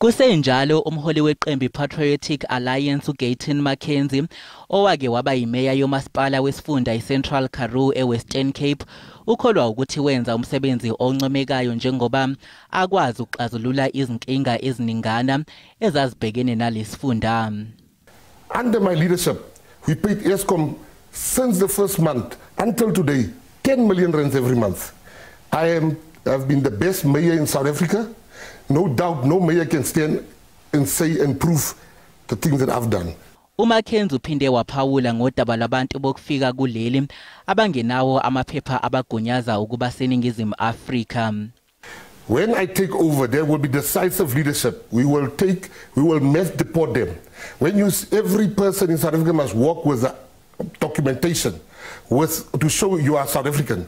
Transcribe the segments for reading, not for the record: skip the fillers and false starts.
Kusenjalo, umholi weqembu Patriotic Alliance uGayton McKenzie, owake waba yimeya yomasipala wesifunda iCentral Karoo eWestern Cape, ukholwa ukuthi wenza umsebenzi oncomekayo njengoba akwazi ukuxazulula izinkinga eziningana ezazibhekene nalesifunda. Under my leadership, we paid Eskom since the first month until today 10 million rands every month. I have been the best mayor in South Africa. No doubt, no mayor can stand and say and prove the things that I've done. UMcKenzie uphinde waphawula ngodaba lwabantu bokufika kuleli abangenawo amaphepha abagunyaza ukuba seNingizimu Afrika. When I take over, there will be decisive leadership. We will mass deport them. Every person in South Africa must walk with a documentation, to show you are South African.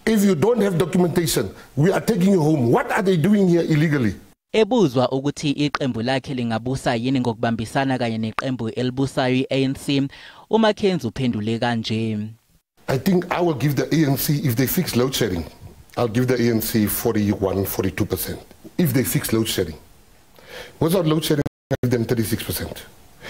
If you don't have documentation, we are taking you home. What are they doing here illegally? Ebuzwa ukuthi iqembu lakhe lingabusa yini ngokubambisana kanye neqembu elibusayo iANC, uMcKenzie uphendule kanje. I think I will give the ANC, if they fix load shedding, I'll give the ANC 41, 42%. If they fix load shedding. Without load shedding, I give them 36%.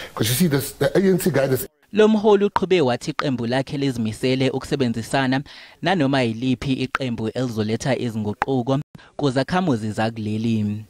Because you see, the ANC guy that's Lo mholi uqhube wathi iqembu lakhe lizimisele ukusebenzisana nanoma yiliphi iqembu elizoletha izinguquko kuzakhamuzi zakuleli.